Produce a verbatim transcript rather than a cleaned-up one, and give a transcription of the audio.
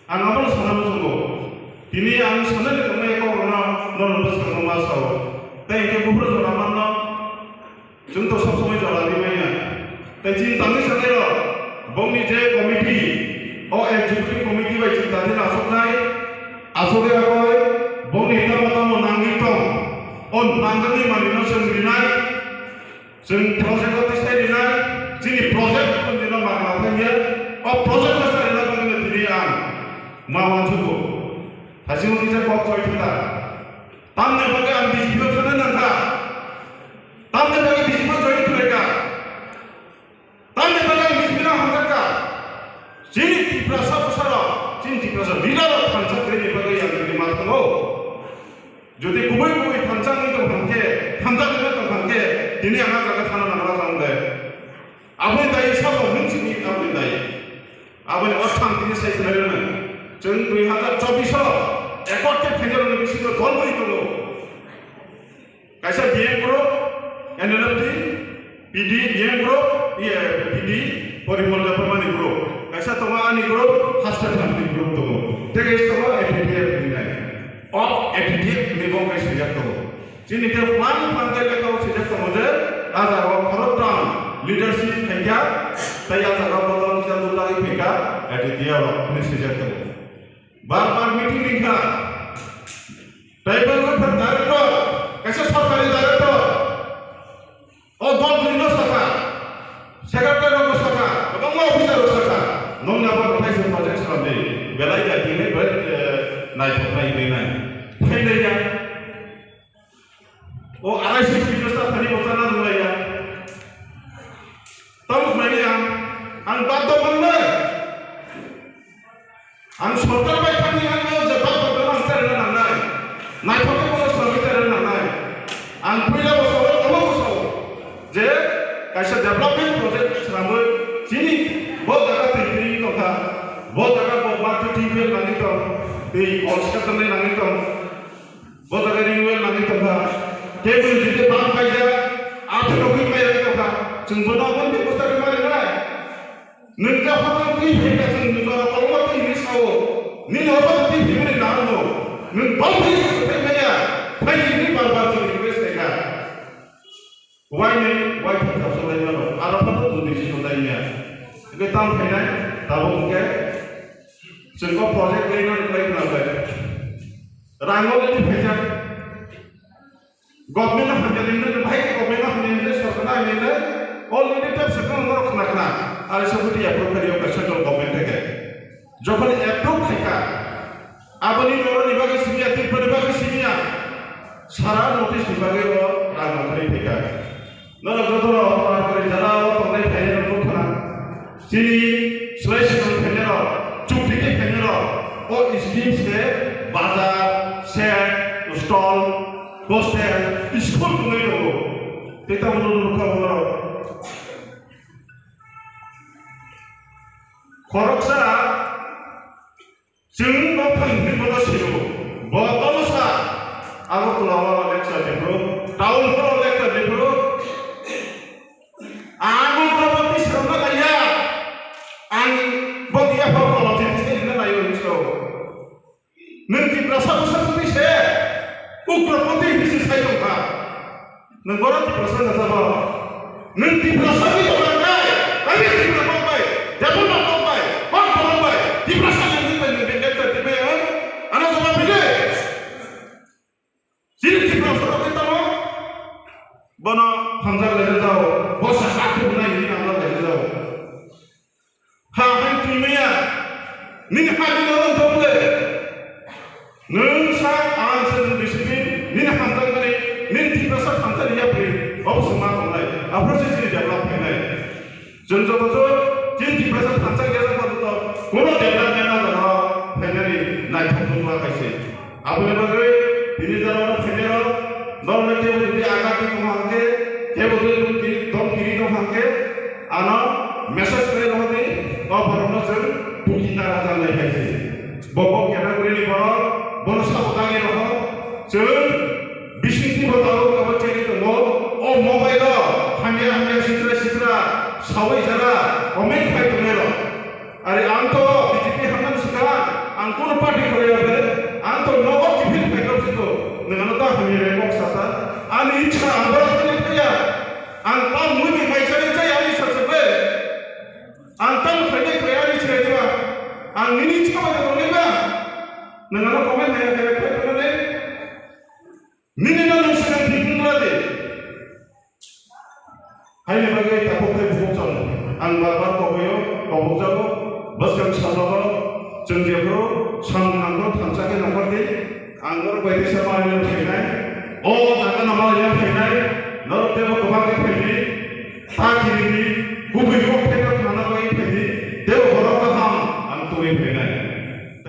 Ang abono sana muchungo. Tini ang sanani tongmani kokrokno nono bwskango ma sao. Tei hwnkhe buphuru jora manno chwng to sob somoi jora rimaya. Tei chini tangwi sanairok bongni je committee, o executive committee bai chini tangwi asoknai, asogwi aboi bongni tamo tamo nangwi tong, o nangjaknai manwino chwng rinai. Chwng project o tisai rinai, chini project o tini no magna thangya, o project o sai rina bagwi no tini ang ma wansukgo. Thaichingno kisa kok choi thangkha. Tamni bagwi ang B J P o thangna nangkha. Tamni bagwi B J P o join khlaikha. Tamni bagwi ang B J P no hamjakha. Chini Tiprasa bwsarok, chini Tiprasa leader rok thansa kwrwini bagwi ang tini ma thango. Jodi kubui kubui thansa wngwi tong kha khe, thansa wngwi tong kha khe, tini ang a jaga thana nangla tong le. Aboni dai sabo nwng simi aboni dai. Aboni ortho ang tini sai khna rwna. Chwng dui hazar chobbish o ekot khe phainai rokni bisingo dol bwrwi tongo. Kaisa B M group, N L F T, P D, B M group, iye, P D, Porimol Debbarmani group. Kaisa tongo ani group, Hasteo Thamchi group tongo. Tei kaisa tongo A P T F ni nai. Of A P T F ni bo kaisa swijak tongo. Chini khe phan phan khe lekha o swijak tongo je, a jaga o khoroktham leadership khaikha, tei a jaga o bodol kisa dulai khaikha, A P T F ni swijak tongo. Bar bar meeting ringkha. Tribal welfare director, kaisa sorkari director. O dol bwrwi no sakha, secretary rok no sakha, kwbangma officer rok sakha. Nokni abo kwthai se project swnam di. Belai ya tini bai, eh, naithok nai hinwi nai. Thainai ya. O arai se minister thani bo chana nang lai ya. Tamo khnai ya. Ang baddo mangnai. Ang sorkar bai thangwi ang o je bak bak no ang charina nangnai. Naithok khe bono swnamwi charina nangnai. Ang puila bo sao, omo bo sao je kaisa development project swnamwi chini bo jaga twi twi tongkha, bo jaga bo ma twi twi nangwi tong, tei kol seka tongnai nangwi tong, bo jaga ring well nangwi tongkha, tei bini jete bang paijak, aphuru hui paijak tongkha, chwng bono omo bebosta khe ma rinai. Nwng khe hotel twi phaikha, chwng jora kolokma twi hinwi sao. Nini hotel twi phaimani nangno. Nwng bal twi se phai maya. Phaidi hinwi bar bar chwng request khaikha. Wainwi waithok thapsa lai mano. Aro photo twi decision lai maya. Hwnkhe tam phainai, tabuk hwnkhe chwng o project lainani lai khna bai. Rang o twi phaijak. Government no hamya ringna, bahai khe government no hamya ringna, sorkar no hamya ringna, already tep se kono norok khna khna, R S F T approve khaio ka central government theke. Jokhon approve khaikha, aboni norok ni bagwi simiya, Tripura ni bagwi simiya, sara notice ni bagwi o rang nongkhorwi phaikha. Norok joto no par kori jara o tongnai phainai rok nukha. Chini slai swkang phainai rok, chukti khe phainai rok, o scheme se bazar, shed, stall, hostel, school tongwi tongo. Tei tabukno nukha borok. Khoroksa chwng no phang hinwi bono sio. Bo bono sa. Agartala o lecture di phuru, town hall o lecture di phuru. Ang o bono twi srwngna naiya. Ang bo dia bo kolom se twi srwngna naiyo hinwi sao. Nwng Tiprasa bwsa twi se. Ugrapoti hinwi se sai tongkha. Nwng bono Tiprasa wngkha sabo? Nwng Tiprasa wngwi tongkha khe, ani Tripura kok bai, Debbarma kok bai, kok borok bai, Tiprasa wngwi bai nwng bini lecture twi bai ang, ano jawab rw di. Chini Tiprasa rok khe tamo? Bono hamjak lai jao, bo se ha thwk nai hwnwi hamjak lai jao. Ha hai twi maya, nini ha nini oro wng thok le. Nwng sa ang se nwng discipline, nini hamjakmani, nini Tiprasa thansa ni yapri, obo se ma tongnai, aphuru se chini develop khainai. Chwng joto chwng chini Tiprasa thansa ya sa joto, kono development na joto khainani naithok tongma kaise. Aboni bagwi tini jora oro phainai rok, norokno kebo jodi aga twi tong hang khe, kebo jodi tong kiri, tong kiri tong hang khe, ano message khlai rohor di, o borokno chwng tuki tara jalnai hai se. Bo bo category ni borok, bono sabo dagi rohor, chwng bising twi bo tabuk abo chengwi tongo, o mobile o hamya hamya sitra sitra sawi jara comment khai tongnai rok. Are ang to B J P hamnani swkang, Ani ichha ang borok thani phaiya. Ang tam mui bai mai chani chai ani sa se bai. Ang tam khainai khai ani chai diba. Ang nini ichha bai tongnai ba. Nang ano comment haya haya khai tongnai. Nini no nung sikan thik wngla de. Haini bagwi takhuk tei bukhuk chwng ang bar bar koboio, kobokjago, bwskang salrogo chwng jephuru samung nangno thansa khe nongkhor di. Ang norok bai teisa maliya phainai, o jaga no maliya phainai, norok teibo kwbang khe phaidi, ta khiridi, kubui kok thekno thangna bagwi phaidi, teibo borok kaham ang tubui phainai.